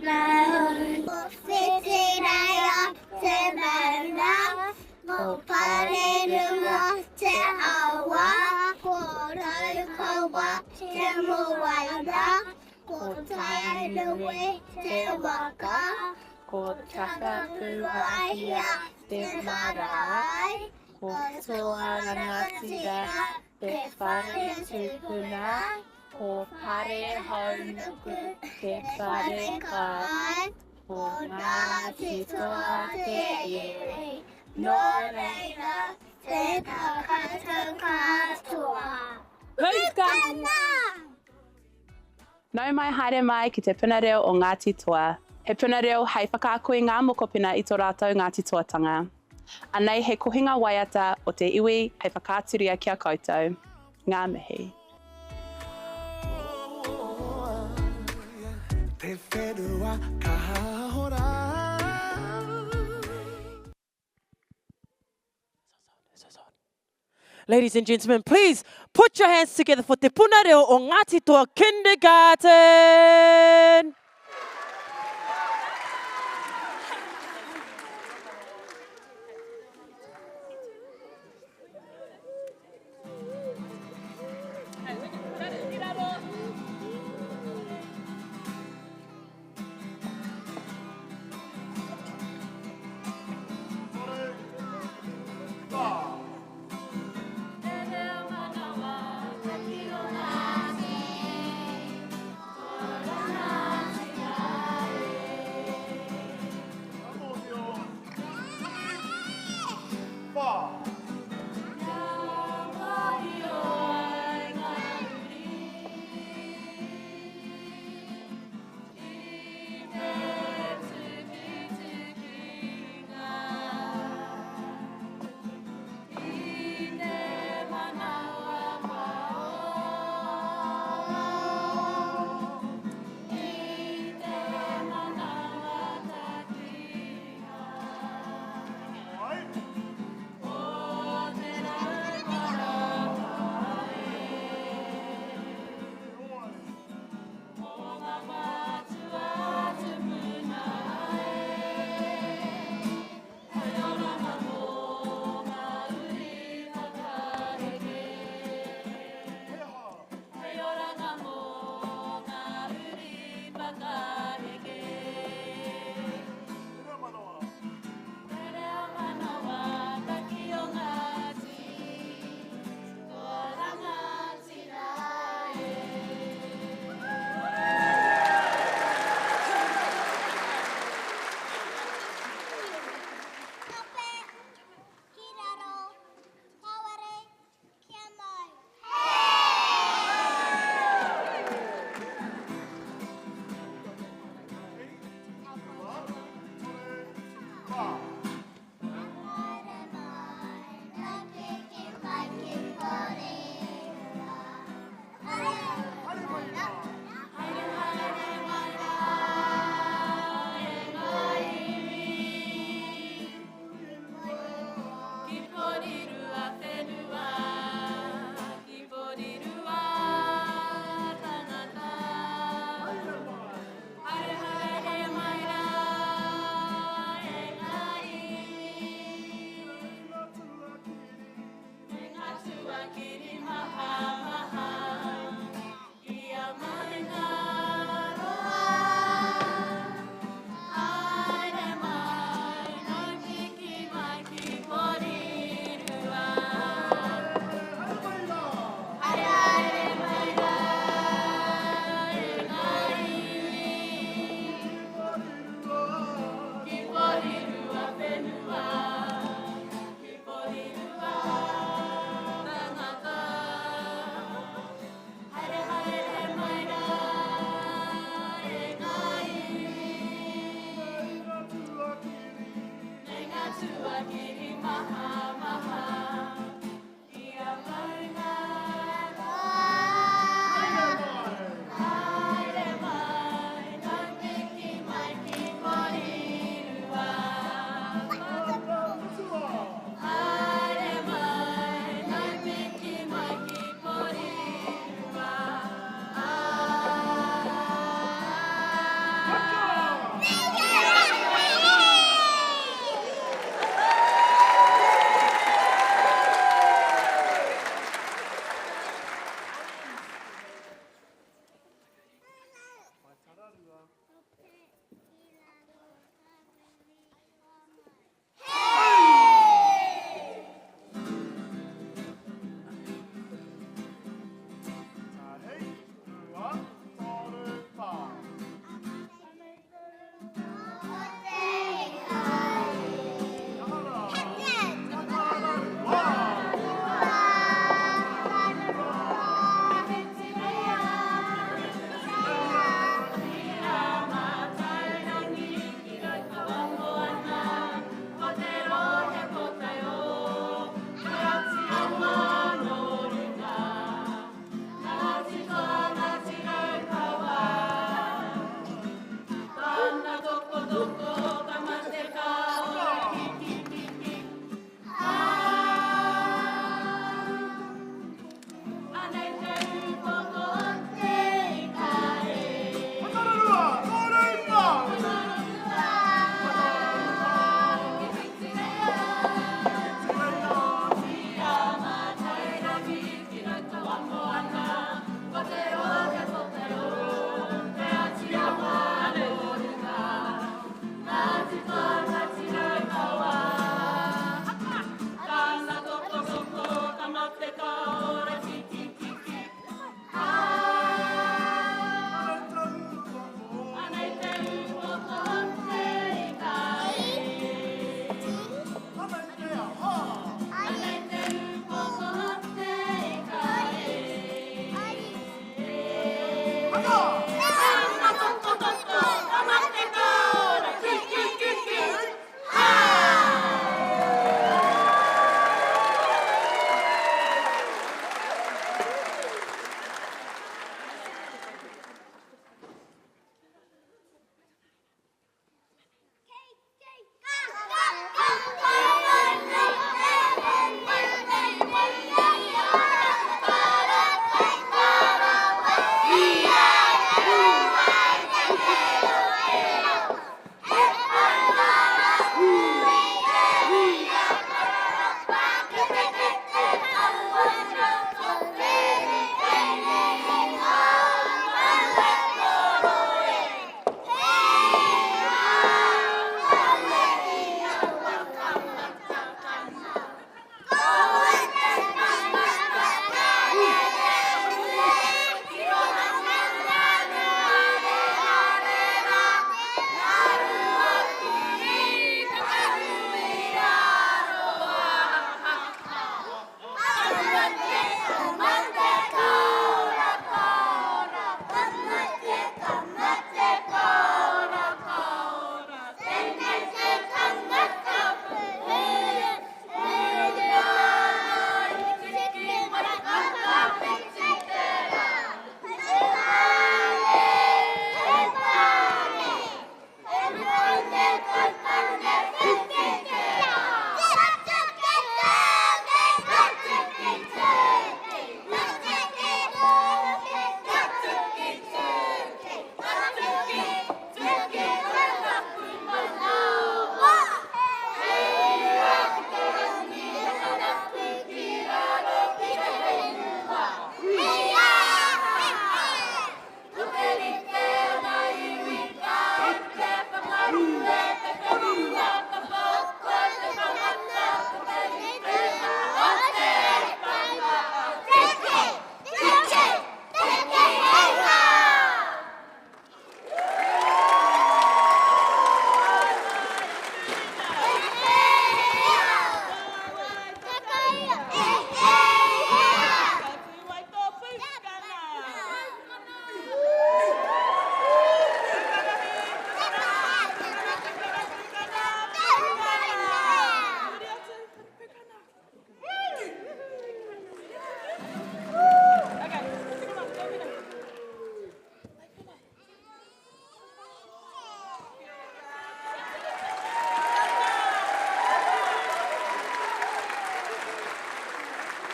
Whānau. Ko Whitireia te maunga, ko Parerunga te awa, ko Raukawa te moana, ko Tainui te waka, ko Takapuwahia te marae, ko Toa Rangatira te whare tupuna, ko Parehaunuku te whare kai, ko Ngāti Toa te iwi. Nō reira, tēnā koutou katoa. Pukana! Nau mai haere mai ki te puna reo o Ngāti Toa. He puna reo hei whakaako i ngā mokopuna i tō rātou Ngāti Toatanga. Anei he kohinga waiata o te iwi hei whakaaturia ki a koutou. Ngā mihi. Te whenua kaha hora. Ladies and gentlemen, please put your hands together for Te Puna Reo o Ngāti Toa Kindergarten!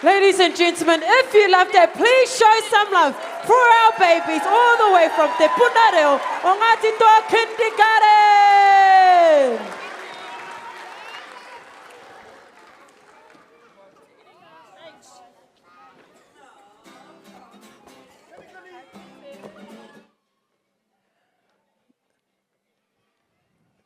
Ladies and gentlemen, if you loved that, please show some love for our babies all the way from Te Puna Reo o Ngāti Toa Kindergarten!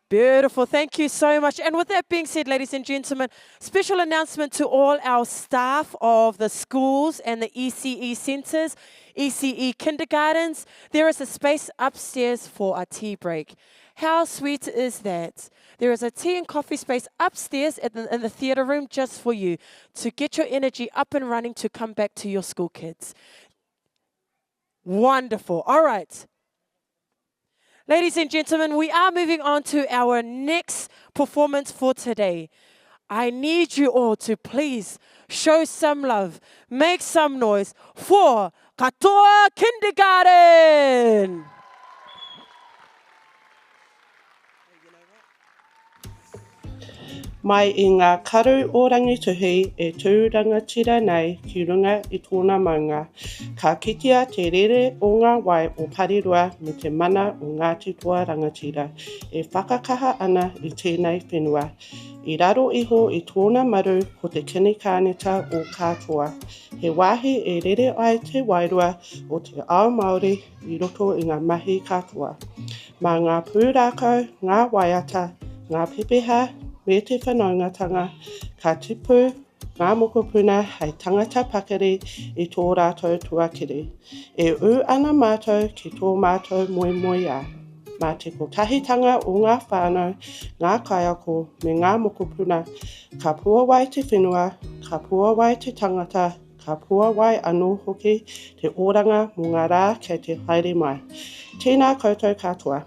Beautiful. Thank you so much. And with that being said, ladies and gentlemen, special announcement to all our staff of the schools and the ECE centres, ECE kindergartens. There is a space upstairs for a tea break. How sweet is that? There is a tea and coffee space upstairs at the, in the theatre room just for you to get your energy up and running to come back to your school kids. Wonderful. All right. Ladies and gentlemen, we are moving on to our next performance for today. I need you all to please show some love, make some noise for Katoa Kindergarten! Mai i ngā karu o Rangituhi e tū rangatira nei ki runga i tōna maunga, ka kitea te rere o ngā wai o Pariroa me te mana o Ngāti Toa Rangatira e whakakaha ana i tēnei whenua. I raro iho i tōna maru ko te Kinikārneta o Kātoa, he wāhi e rere ai te wairua o te ao Māori i roto i ngā mahi katoa. Mā ngā pūrākau, ngā waiata, ngā pepeha me te whanaungatanga, ka tipu ngā mokopuna hei tangata pakari i tō rātou tuakiri. E ū ana mātou ki tō mātou moemoeā. Mā te kotahitanga o ngā whānau, ngā kaiako me ngā mokopuna, ka puawai te whenua, ka puawai te tangata, Ka puāwai anō hoki te oranga mō ngā rā kei te haere mai. Tēnā koutou katoa.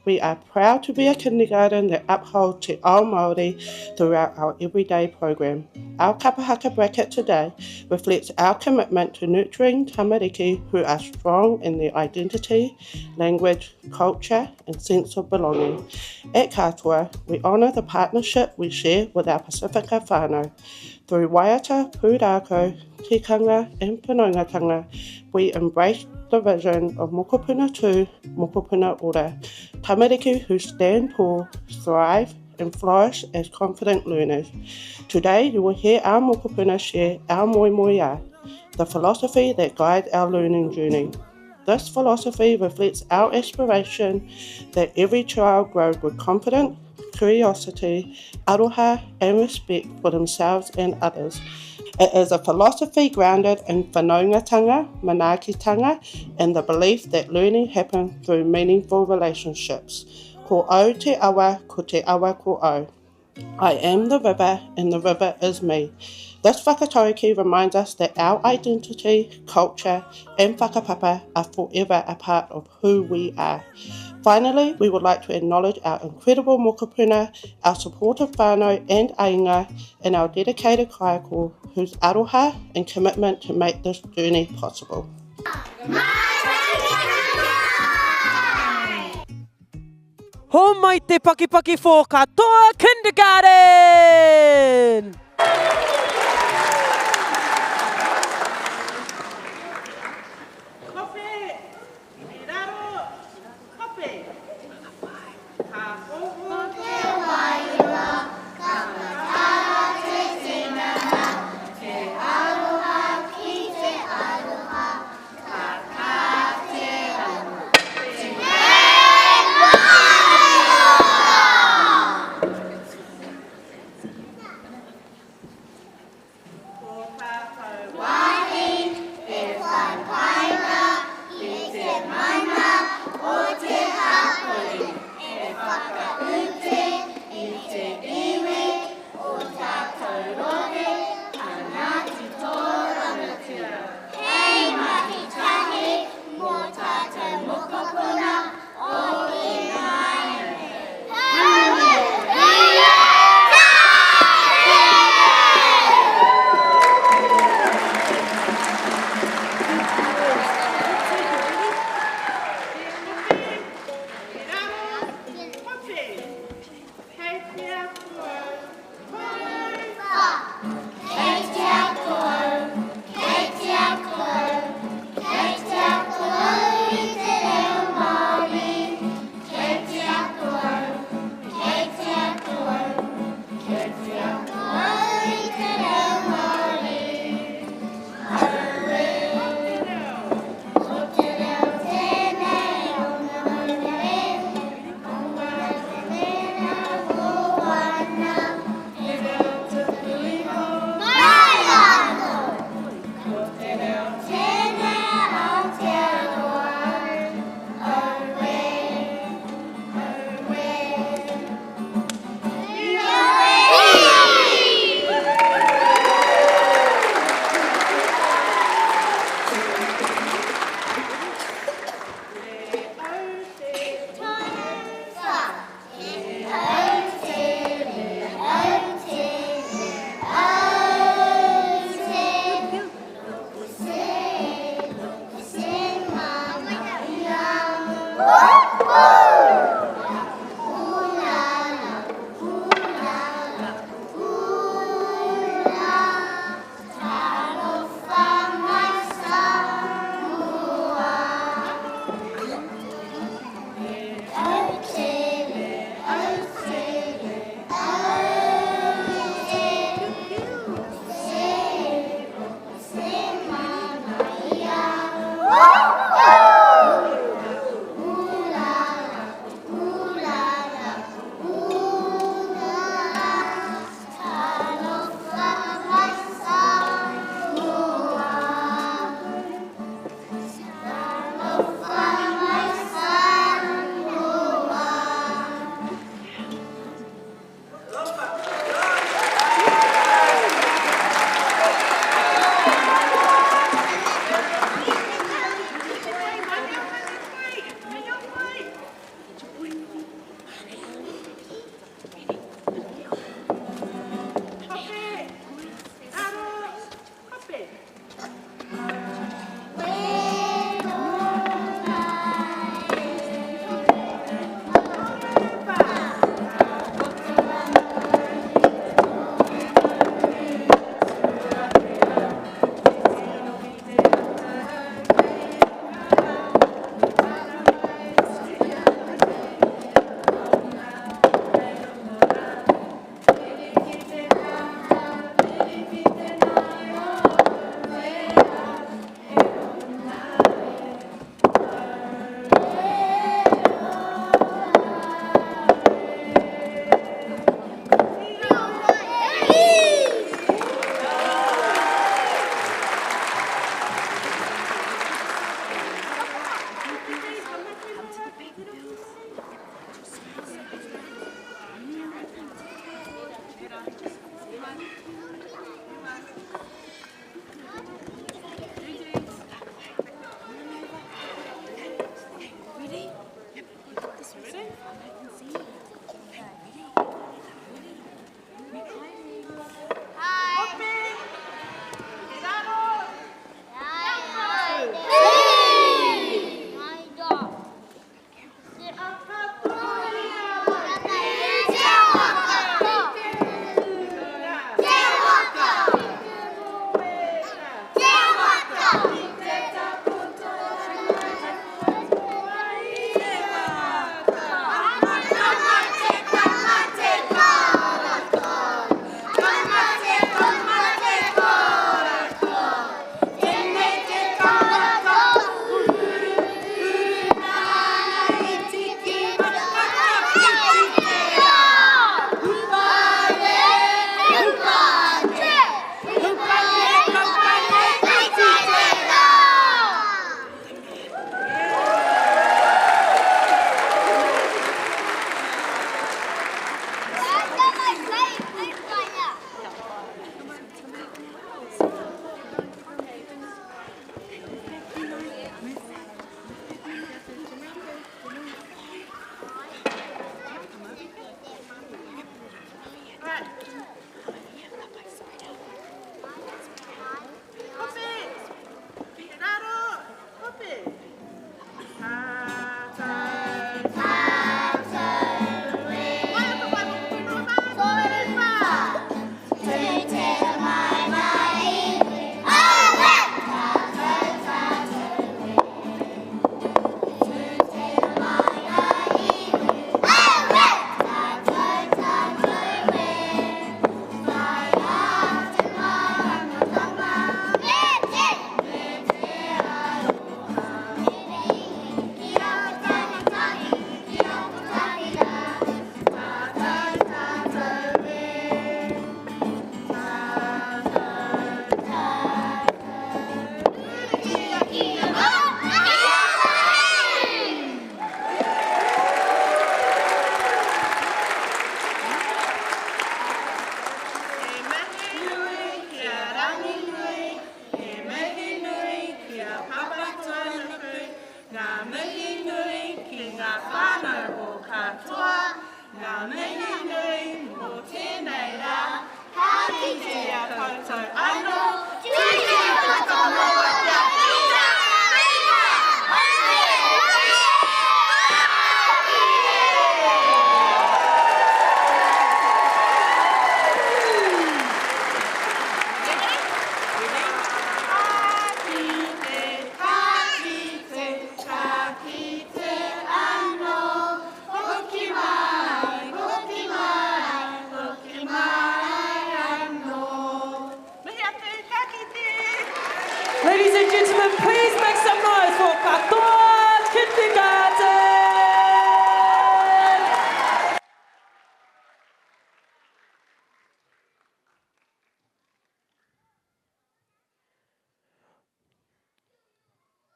We are proud to be a kindergarten that upholds te ao Māori throughout our everyday programme. Our kapa haka bracket today reflects our commitment to nurturing tamariki who are strong in their identity, language, culture and sense of belonging. At Katoa, we honour the partnership we share with our Pasifika whānau. Through waiata, pūrākau, tikanga and whanaungatanga, we embrace the vision of Mokopuna Tū, Mokopuna Ora, tamariki who stand tall, thrive and flourish as confident learners. Today you will hear our mokopuna share our moemoeā, the philosophy that guides our learning journey. This philosophy reflects our aspiration that every child grows with confidence, curiosity, aroha and respect for themselves and others. It is a philosophy grounded in whanaungatanga, manaakitanga and the belief that learning happens through meaningful relationships. Ko au te awa, ko te awa ko au. I am the river and the river is me. This whakatauki reminds us that our identity, culture and whakapapa are forever a part of who we are. Finally, we would like to acknowledge our incredible mokopuna, our supportive whānau and ainga, and our dedicated kaiako whose aroha and commitment to make this journey possible. Homai te pakipaki for Katoa Kindergarten! Kope, i raro, kope. Ka oho. Ko te wairua ka whakaara te tinana, te aroha ki te aroha, ka kā te awa. Te wairua!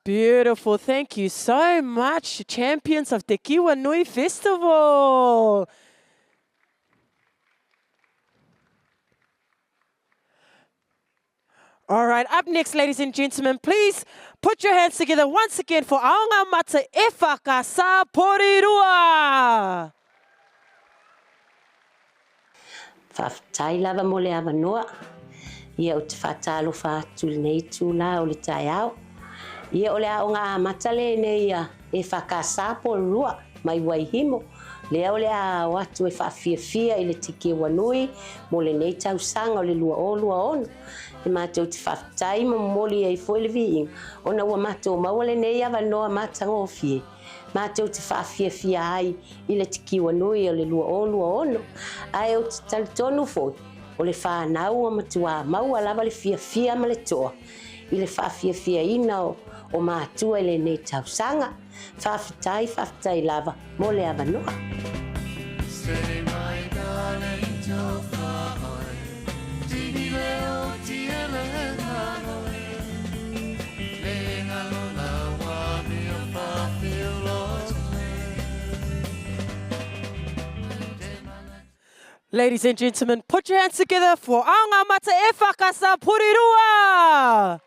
Beautiful. Thank you so much, champions of Te Kiwa Nui Festival. All right, up next, ladies and gentlemen, please put your hands together once again for Aonga Mata E Whakasa Porirua. Faafetai lava mo le avanoa, ia ou te faatalofa atu i lenei itula o le taeao. Ia o le aoga amata lenei a EFKS Porirua mai Waihimo, lea o le a ao atu e faafiafia i le tikeua nui mo lenei tausaga o le 2026. E matou te faafetai ma momoli ai foi le viiga ona ua matou maua lenei avanoa matagofie matou te faafiafia ai i le tikiua nui o le 2026, ae ou te talitonu foi o le fanau ua matuā maua lava le fiafia ma le toa i le faafiafiaina o matua i lenei tausaga. Faafetai, faafetai lava mo le avanoa. Say my darling tofa oe Tini leo tiele ngalo e Le ngalo la wa mea Ladies and gentlemen, put your hands together for Aonga Mata E Whakasa Porirua!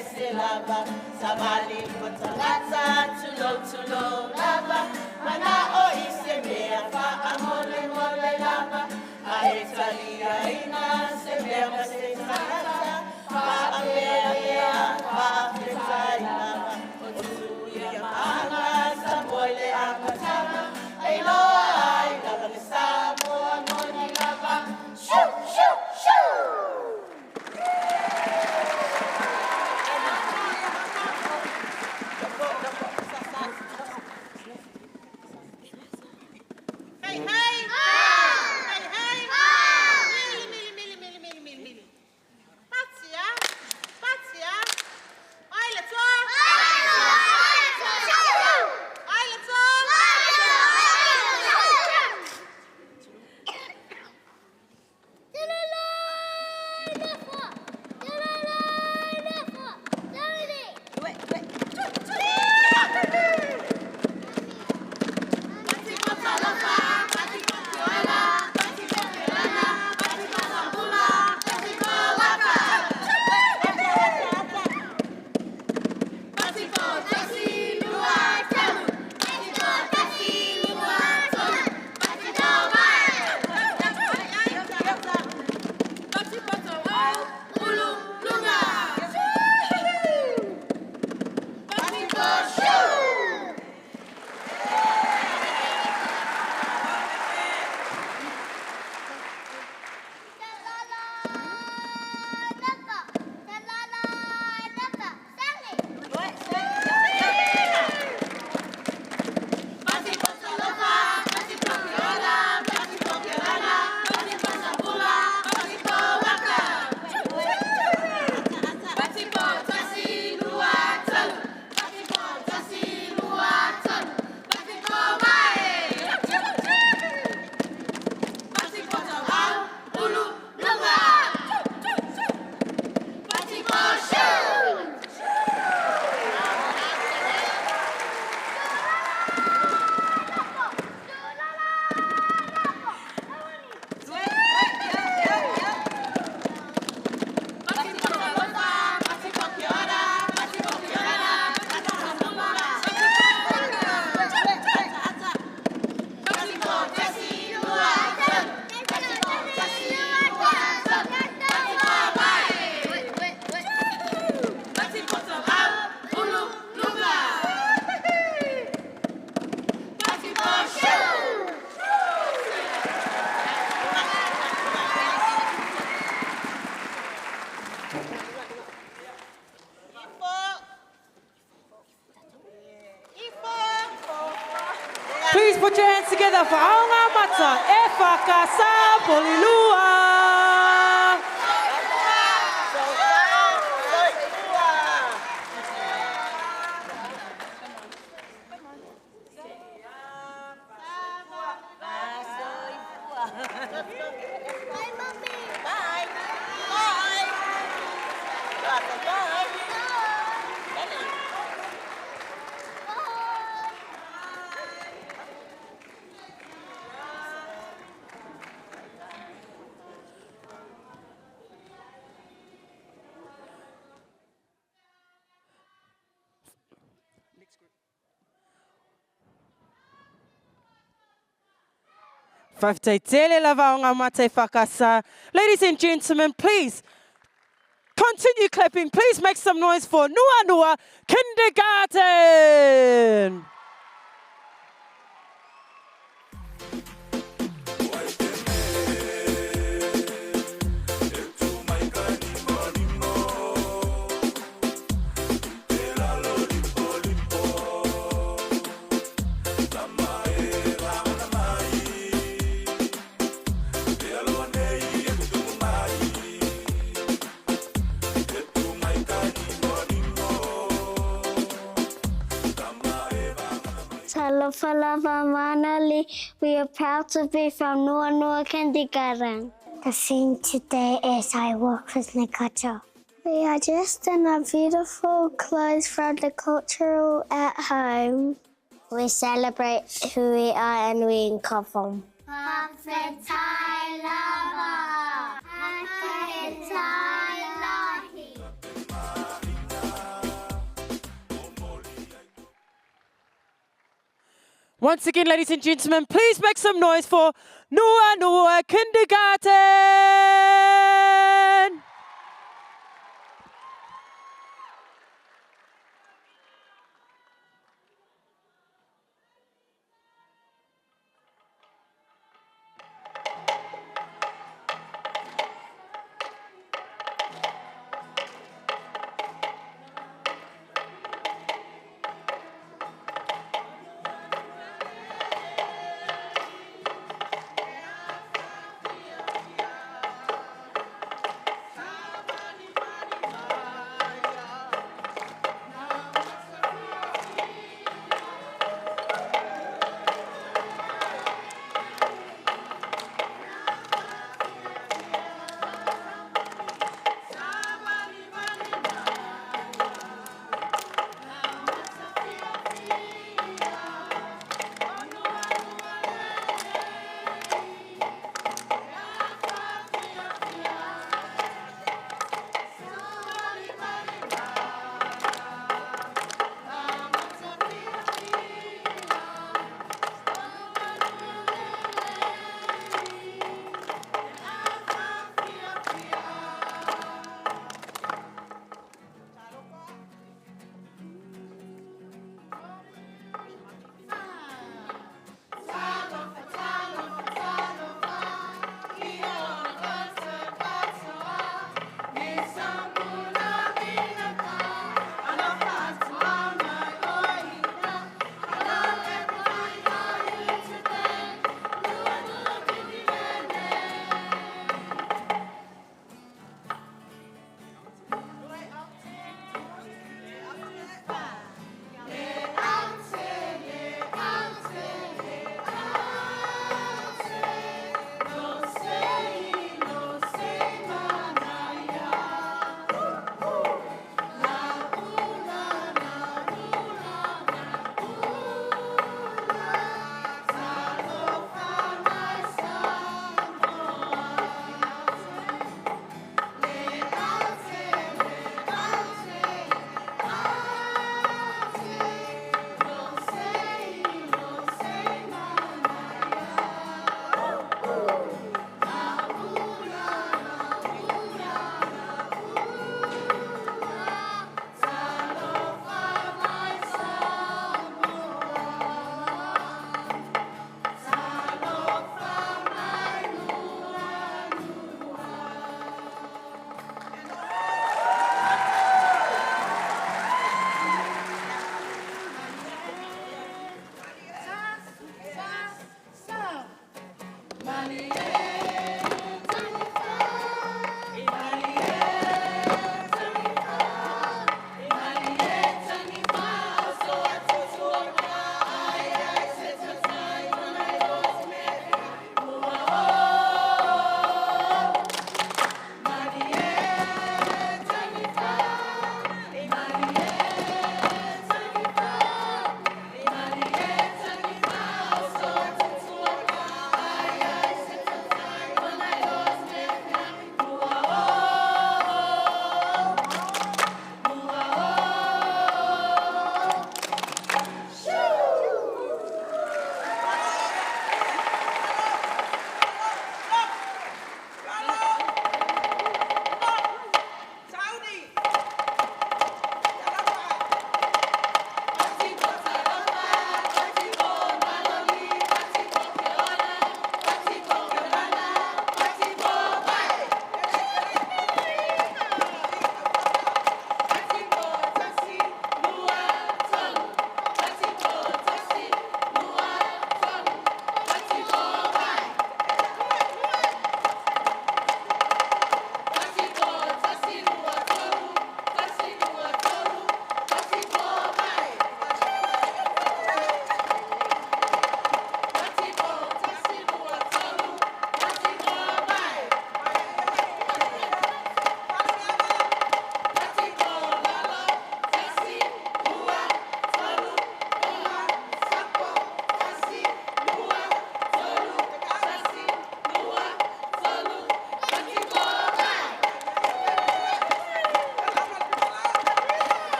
ese lava Savali ko tangata tulo tulo lava Mana o i se mea wha mole mole lava A e talia ina se mea ma se tangata Wha a mea mea wha whetai lava O tuia maanga sa moile a matama Ai loa ai lava le Samoa moni lava Shoo, shoo, shoo! Hey, hey! Hey, hey! Mili, mili, mili, mili, mili, mili, mili. Patia, patia. Ai le toa! Ai le toa! Please put your hands together for Aonga Mata, e whakasa polilua. Bye, Mommy. Bye. Bye. Bye. Bye. Whaftaitele lava o ngā mate whakasa. Ladies and gentlemen, please continue clapping. Please make some noise for Nuanua Kindergarten. Talofa lava manali, we are proud to be from Nuanua Kindergarten. The theme today is I Walk with Nakato. We are dressed in our beautiful clothes from the cultural at home. We celebrate who we are and we come lava. Once again, ladies and gentlemen, please make some noise for Noa Noa Kindergarten!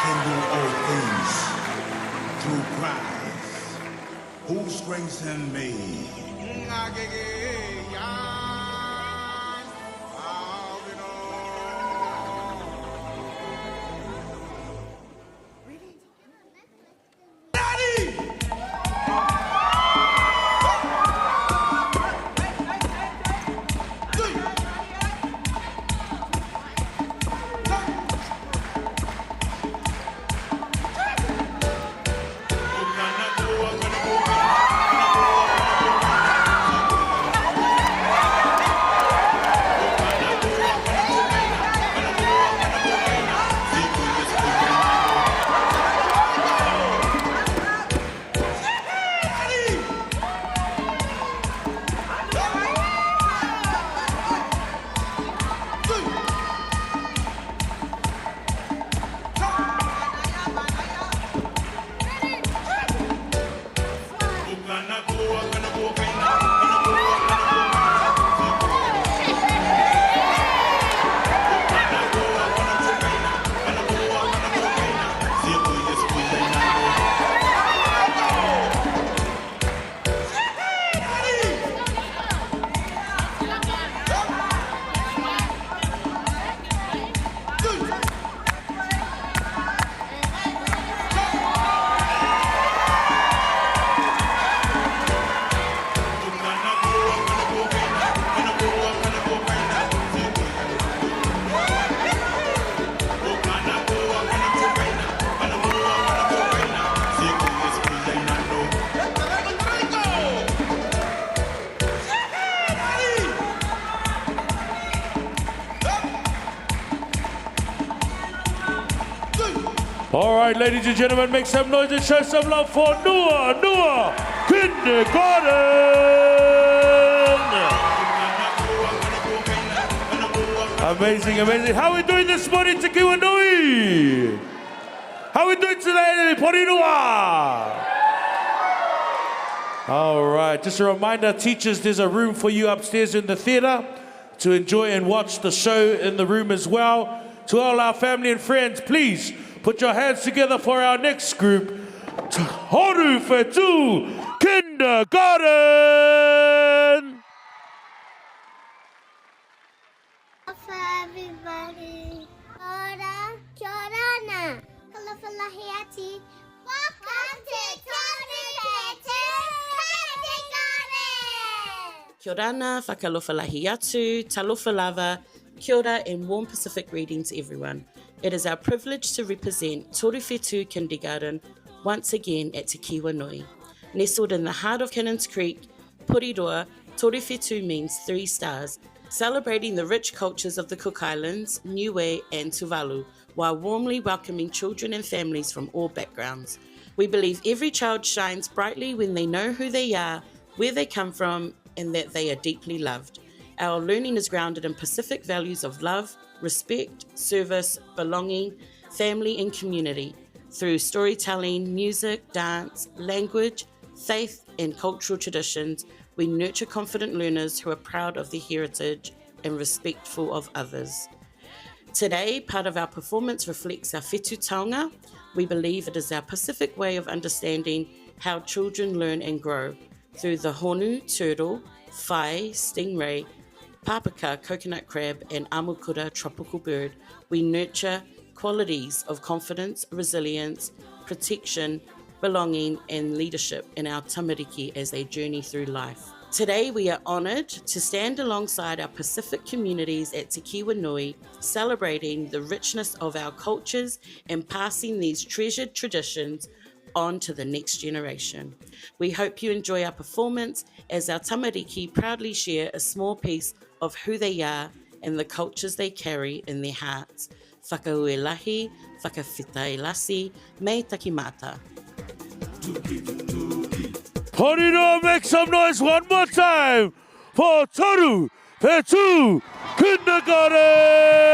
can do all things through Christ who strengthens me. All right, ladies and gentlemen, make some noise and show some love for Noa Noa Kindergarten! Amazing, amazing. How are we doing this morning, Te Kiwanui? How are we doing today, Porirua? All right, just a reminder, teachers, there's a room for you upstairs in the theatre to enjoy and watch the show in the room as well. To all our family and friends, please put your hands together for our next group, Toru Whetū Kindergarten! For everybody. Ora, kia orana. Kalafalahiati. Welcome to Toru Whetū Kindergarten! Kia orana, whakalofalahi atu, talofa lava, kia ora and warm Pacific greetings everyone. It is our privilege to represent Toru Whetū Kindergarten once again at Te Kiwa Nui. Nestled in the heart of Cannons Creek, Porirua, Toru Whetū means three stars, celebrating the rich cultures of the Cook Islands, Niue and Tuvalu, while warmly welcoming children and families from all backgrounds. We believe every child shines brightly when they know who they are, where they come from, and that they are deeply loved. Our learning is grounded in Pacific values of love, respect, service, belonging, family, and community through storytelling, music, dance, language, faith, and cultural traditions. We nurture confident learners who are proud of their heritage and respectful of others. Today, part of our performance reflects our whetū taonga. We believe it is our Pacific way of understanding how children learn and grow through the honu, turtle, whai, stingray, papaka, coconut crab, and amukura, tropical bird. We nurture qualities of confidence, resilience, protection, belonging, and leadership in our tamariki as they journey through life. Today, we are honoured to stand alongside our Pacific communities at Te Kiwa Nui, celebrating the richness of our cultures and passing these treasured traditions on to the next generation. We hope you enjoy our performance as our tamariki proudly share a small piece of who they are and the cultures they carry in their hearts. Whakauelahi, whakawhitai lasi, mei takimata. Porirua, make some noise one more time for Toru Whetū Kindergarten!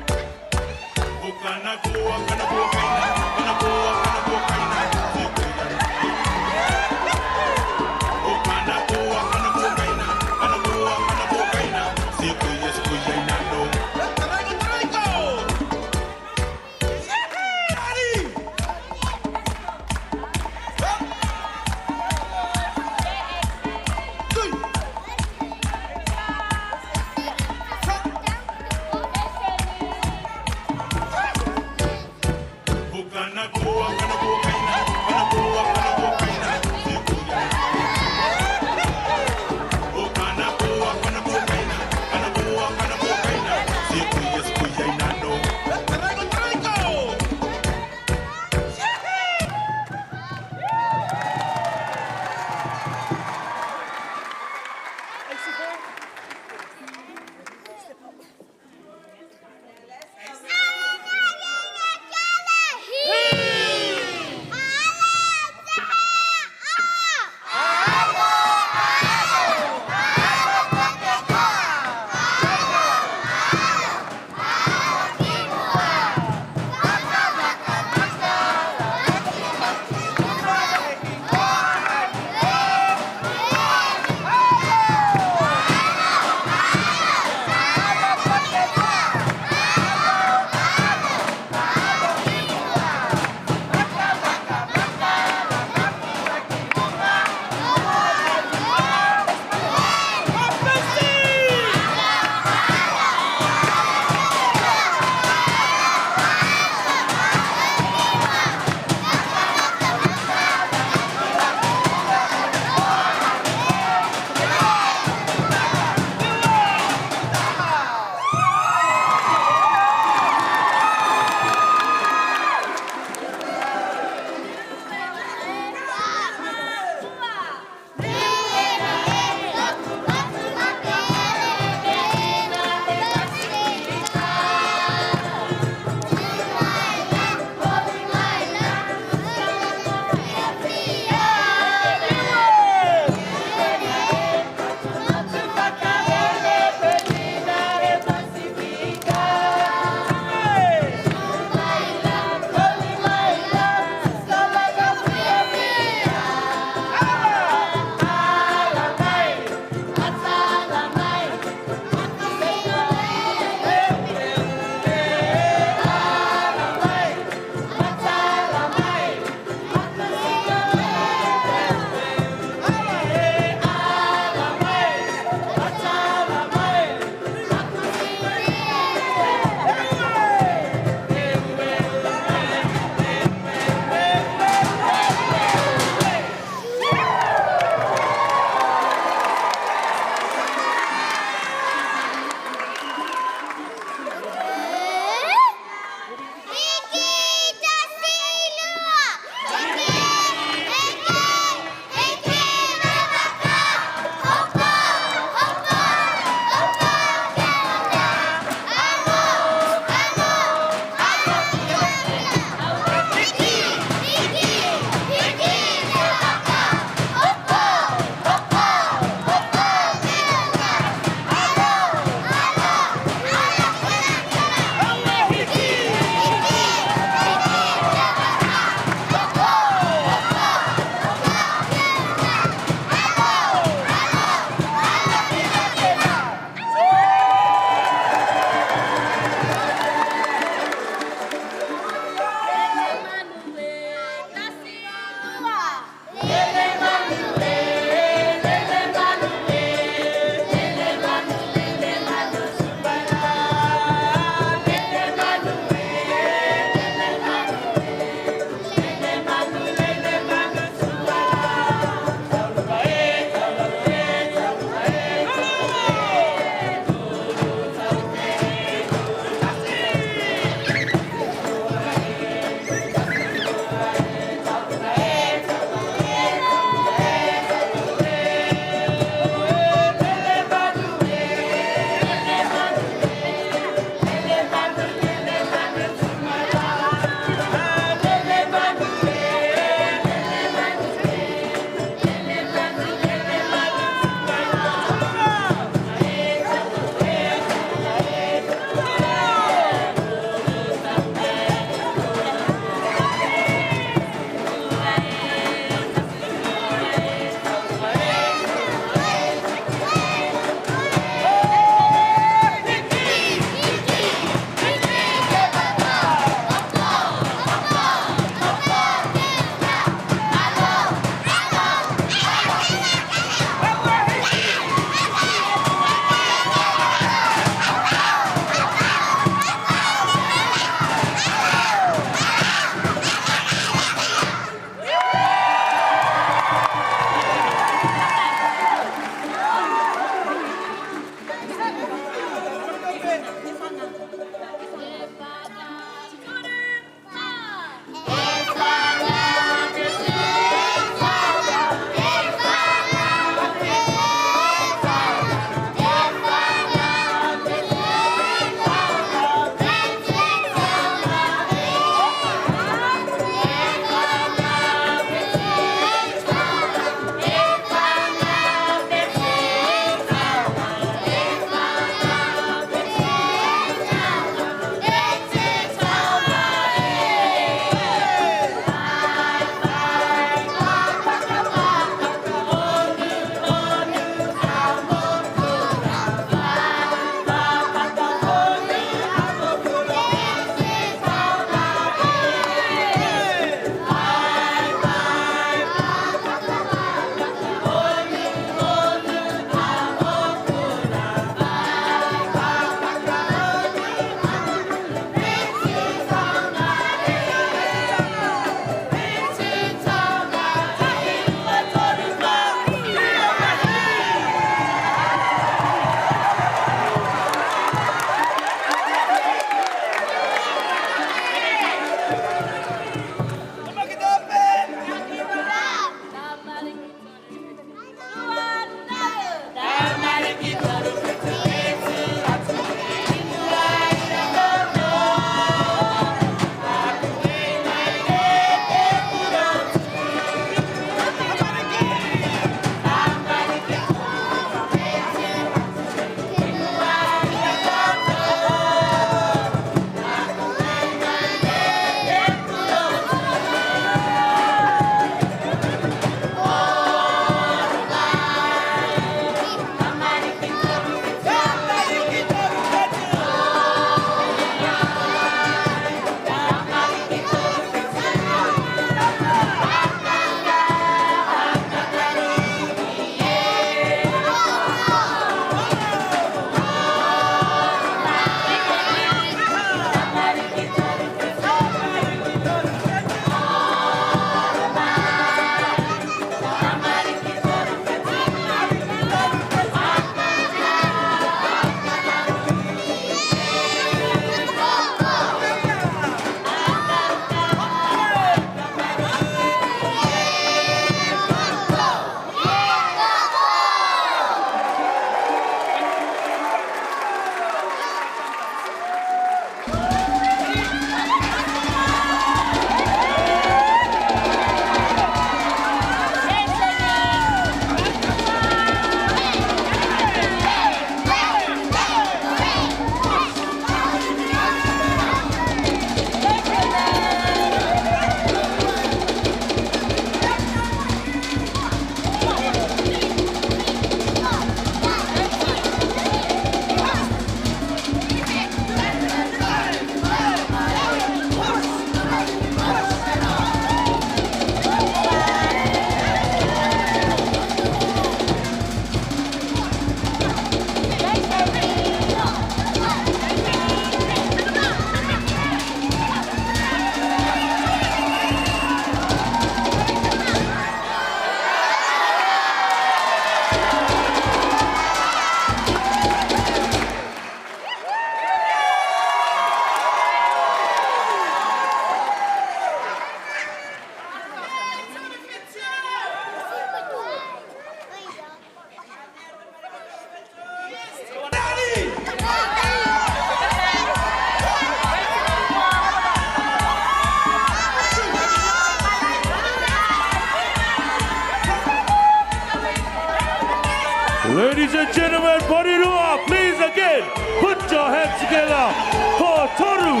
Ladies and gentlemen, Porirua, please again put your hands together for Toru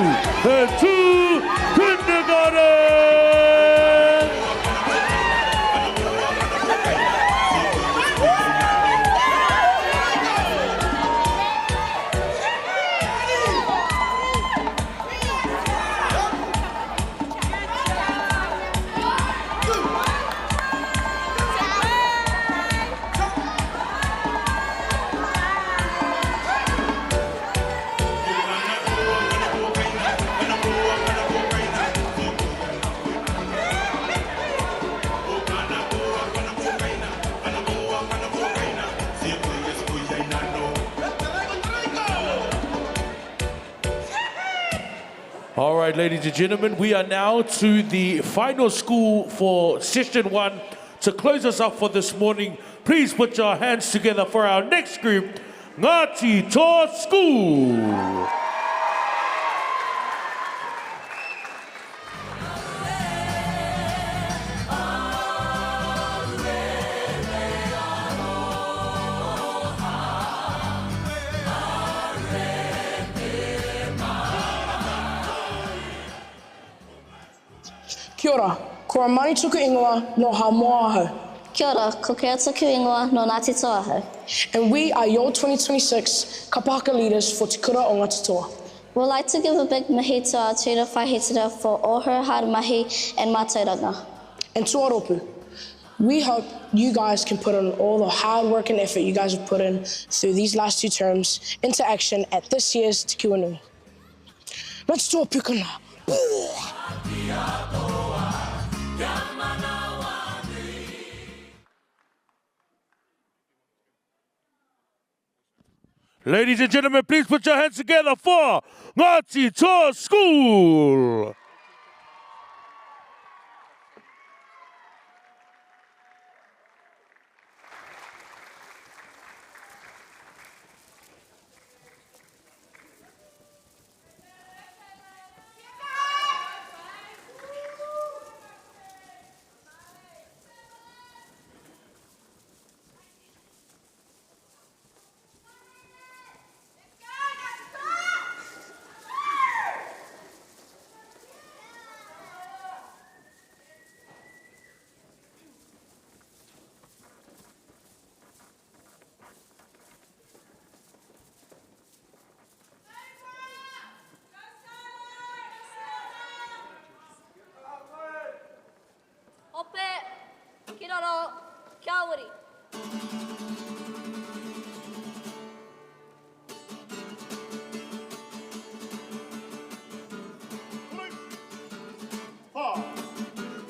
and Two Kindergarten. All right, ladies and gentlemen, we are now to the final school for session one. To close us up for this morning, please put your hands together for our next group, Ngāti Toa School. Kia ora, ko Armani tuku ingoa, no Hamoa ahau. Kia ora, ko Kea tuku ingoa, no Ngāti Toa ahau. And we are your 2026 Kapa Haka leaders for Te Kura o Ngāti Toa. We'd like to give a big mihi to our tutor Whaihetira for all her hard mahi and mātauranga. And to our rōpū, we hope you guys can put in all the hard work and effort you guys have put in through these last two terms into action at this year's Te Kiwa Nui. Ngāti Toa pukana! Ladies and gentlemen, please put your hands together for Ngāti Toa School. Ope, ki raro, kia uri.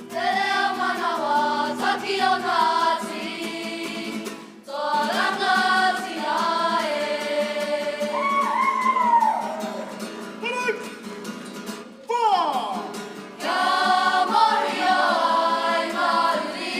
Te reo manawa, taki o Ngāti, toa rangatira e. Kia mōhio ai ngā uri,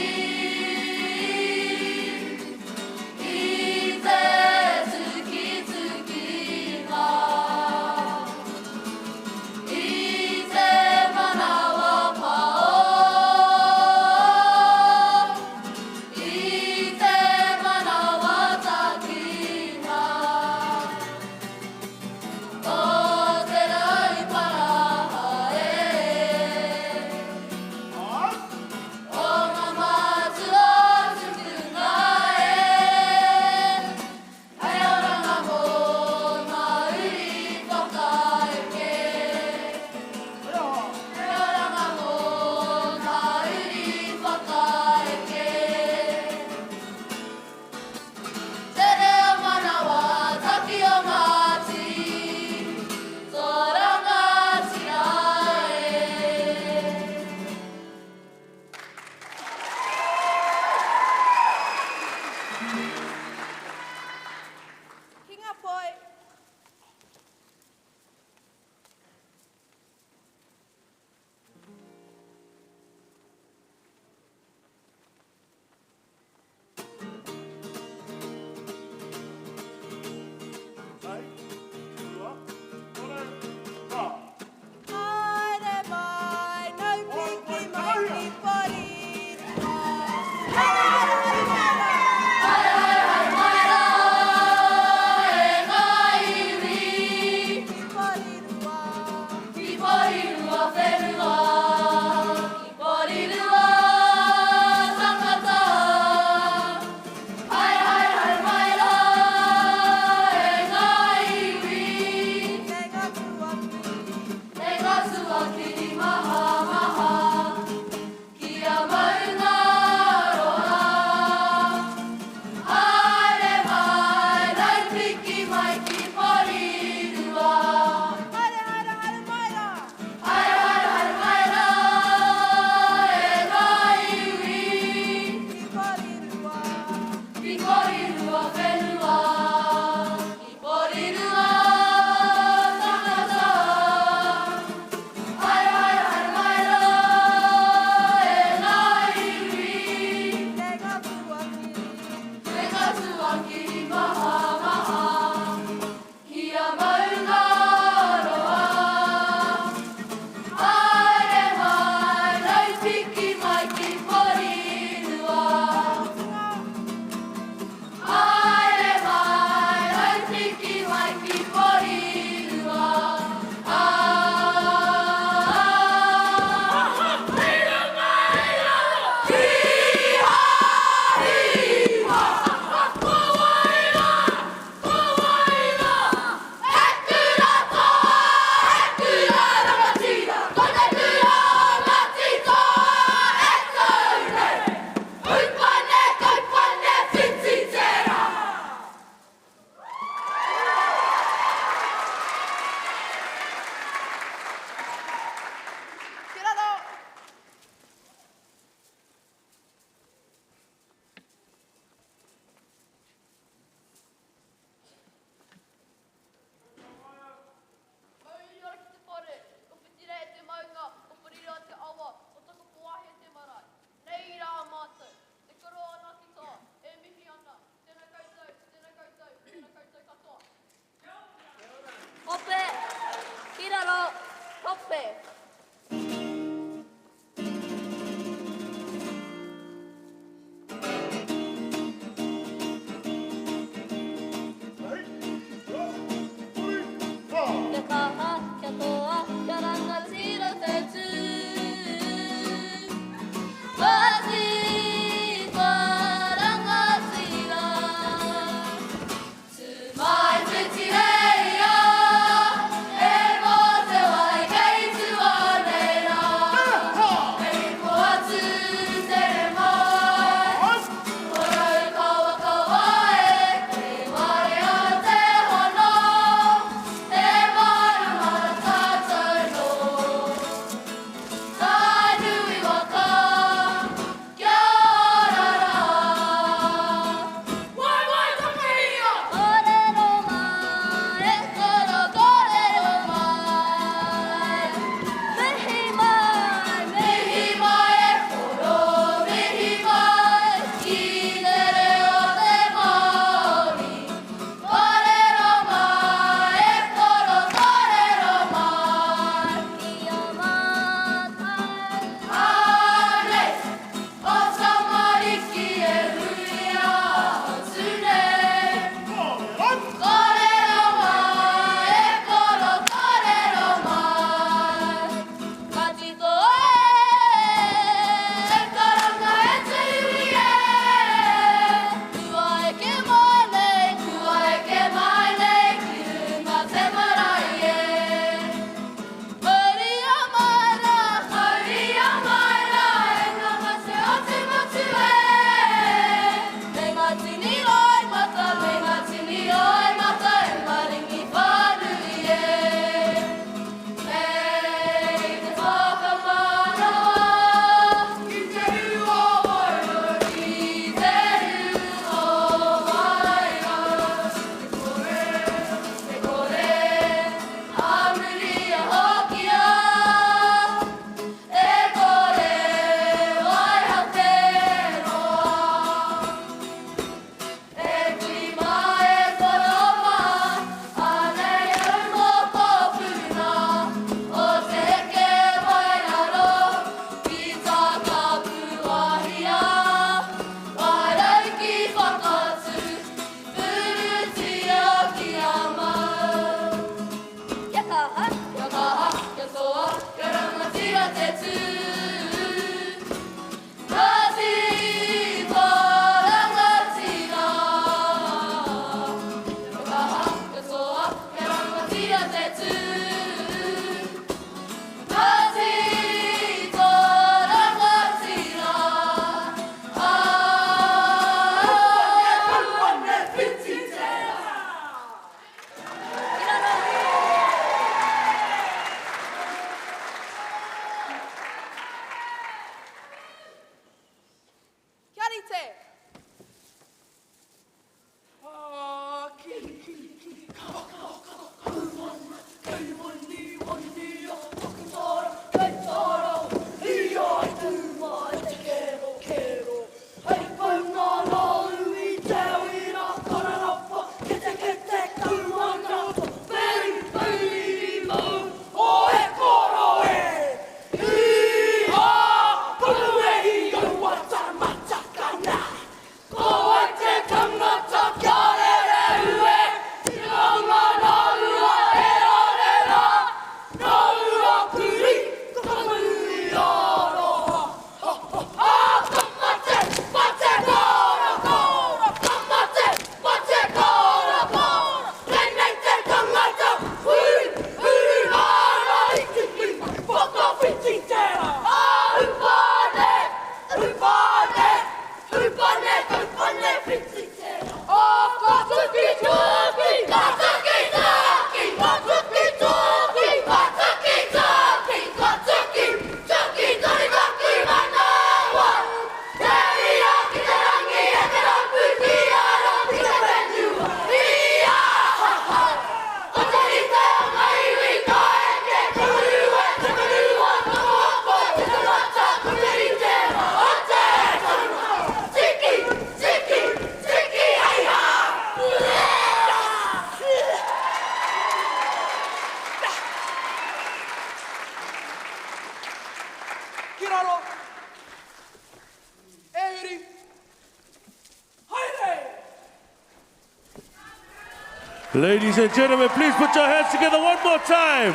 Ladies and gentlemen, please put your hands together one more time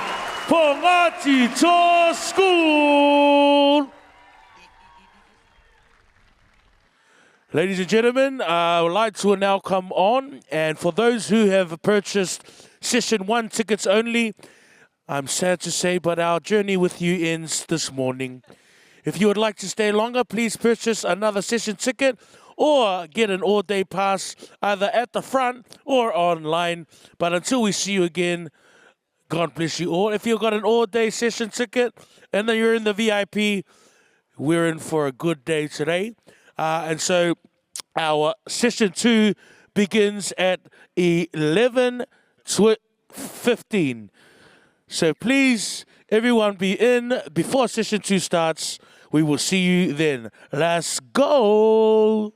for Ngāti Toa School. Ladies and gentlemen, uh, lights will now come on. And for those who have purchased session one tickets only, I'm sad to say, but our journey with you ends this morning. If you would like to stay longer, please purchase another session ticket or get an all day pass either at the front or online. But until we see you again, God bless you all. If you've got an all day session ticket and then you're in the VIP, we're in for a good day today. Uh, and so our session two begins at 11.15. So please, everyone be in before session two starts. We will see you then. Let's go.